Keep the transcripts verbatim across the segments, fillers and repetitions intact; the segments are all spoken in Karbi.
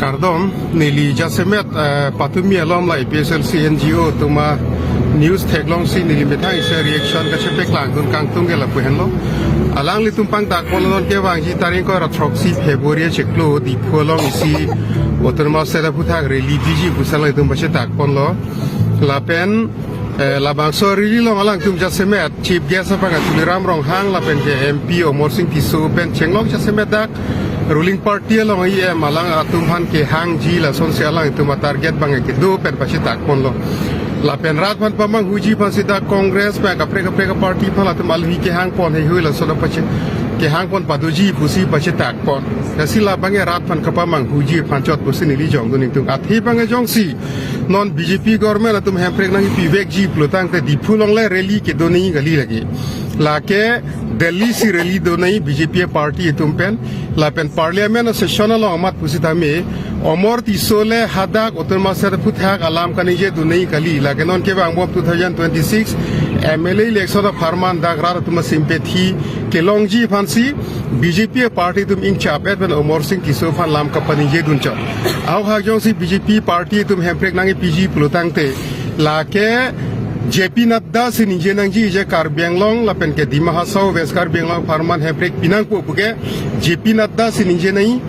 Kardom, neli jasemet, eh, patumi alom la A P H L C N G O atum a news theklongsi neli methang isi reaction kachepaklang dun kangtung ke lapu henlo. Alanglitum pangdak ponlo, non kevangji tarik ingkoi ra throksi February chiklo Diphu along isi Autonomous State aphuthak rally biji pusi alanglitum pachetak ponlo. Lapen, eh, labangso rally along alangtum jasemet Chief Guest abang Tuliram Ronghang lapen ke M P Amarsing Tisso pen chenglok jasemet dak ruling party along E M alang atum aphan kehangji, lasonsi alangtum a target abang kedo pen pachetak ponlo. Lapen rat aphan pamanghuji aphansi dak Congress pen kaprek kaprek party aphan latum alhi kehang pon heihui lason pache kehang pon padoji pusi pachetak pon. Lasi labang ke rat aphan kapamanghuji aphan chot pusi neli jongdun ingtung. Athe abang ke jongsi non B J P government atum Hemprek nangpivekji pulotangte Diphu along le rally kedo nangji kali lake. Lake Delhi si rally do nangji B J P party atum pen. Lapen parliament session along amat pusitame Amarsing Tisso le hadak Autonomous State aphuthak alam kaningje dun nangji kali. Lake non kevangbom two thousand twenty-six M L A election apharman dak rat atum a sympathy kelongji aphansi B J P party atum ingchap-et pen Amarsing Tisso aphan lam kapaningje dun chot. Ahok hak jongsi B J P party atum Hemprek nangpiji pulotangte lake J P Nadda si ningje nangji, je Karbi Anglong lapen ke Dima Hasao West Karbi Anglong apharman Hemprek pinangpo puke J P Nadda si ningje nangji.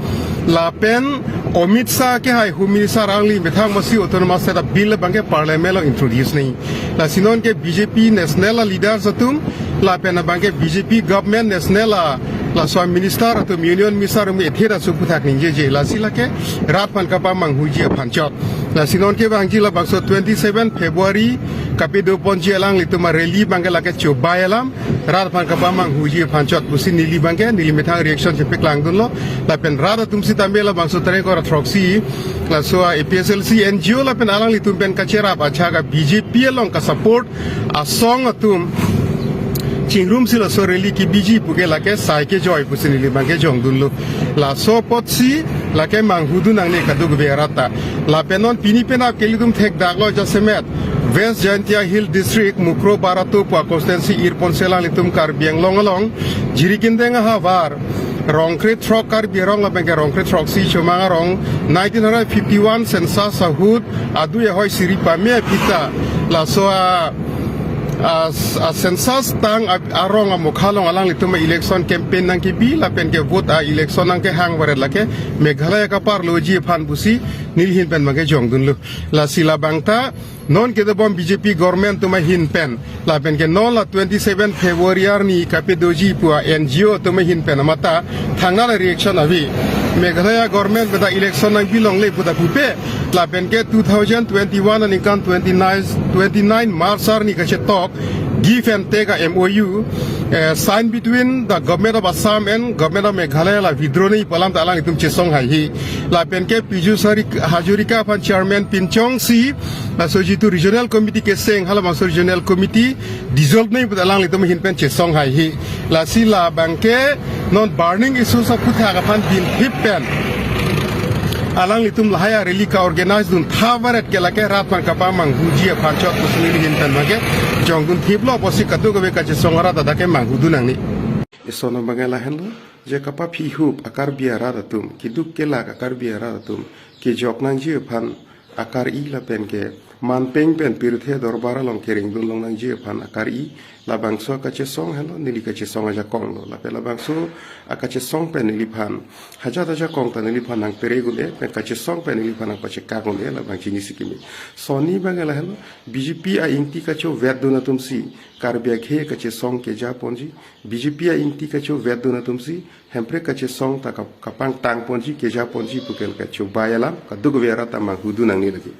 Lapen Amit Shah kehai Home Minister alangli methang masi Autonomous State a bill abang ke parliament along introduce nangji. Lasi non ke B J P national a leaders atum lapen abang ke B J P government national a laso a minister atum, union minister atum ethe ra su aphuthak ningjeje. Lasi lake rat aphan kapamanghuji aphan chot. Lasi non kevangji labangso twenty-seven February kapedo ponji alanglitum a rally abang ke lake chobei alam, rat aphan kapamanghuji aphan chot pusi neli abang ke neli methang reaction chepaklang dunlo. Lapen rat atum sitame labangso tarik ingkoi ra throksi laso a A P H L C N G O lapen alanglitum pen kacherap achak a B J P along kasupport asong atum chingrumsi laso rally kebiji puke lake sai kejoi pusi neli abang ke jongdunlo. Laso apotsi lake manghudun nangne kadokave arat ta. Lapen non pini penap ke ilitum thekdaklo jasemet West Jaintia Hill District, Mukroh Barato pu a constituency irponsi alanglitum Karbi Anglong along Jirikindeng ahavar Rongkre throk Karbi arong lapen ke Rongkre throksi Chomang arong nineteen hundred fifty-one census ahut adui ahoi siri pame aphi ta laso a, a, a census tang a, arong amokha along alanglitum election campaign nangkebi lapen ke vote a election nangkehang varet lake Meghalaya kaparloji aphan pusi neli ahin pen abang ke jongdunlo. Lasi labang ta non kedobom B J P government atum ahin pen lapen ke non la twenty-seven February arni kapedoji pu a N G O atum ahin pen amat ta thangnat a reaction ave. Meghalaya government pen ta election nangbilongle pu ta pupe, lapen ke two thousand twenty-one aningkan twenty-nine, twenty-nine March arni kachetok give and take a M O U, eh, signed between the government of Assam and government of Meghalaya, la withdraw nangji pu alam ta alanglitum chesong haihe. Lapen ke Piju Sari-, Hazarika aphan chairman pinchongsi laso jitu regional committee keseng, halabangso regional committee dissolve nangji pu ta alanglitum ahin pen chesong haihe. Lasi labang ke non burning issues aphuthak aphan binthip pen alanglitum lahai a rally ka-organize duntha varet ke lake rat aphan kapamanghuji aphan chot pusi neli ahin pen abang ke jongdunthiplo, apotsi kadokave kachesong arat ta dak ke manghudun nangne. Eson abang ke lahenlo, je kapaphihup a Karbi arat atum, keduk kelak a Karbi arat atum kejok nangji aphan akar-i lapen ke manpeng pen pirthe dorbar along kerengdun long nangji aphan akar-i, labangso akachesong henlo, neli kachesong ajakong lo. Lapen labangso akachesong pen neliphan hajat ajakong ta neliphan nangpere un-e pen kachesong pen neliphan nangpachekak un-e, labang chinisi kimi. Sonni abang ke lahenlo, B J P a ingti kachovetdun atumsi Karbi akhei kachesong keja ponji, B J P a ingti kachovetdun atumsi Hemprek kachesong ta kap-, kapangtang ponji, keja ponji puke lake chobei alam, kadokave arat ta manghudun nangne lake.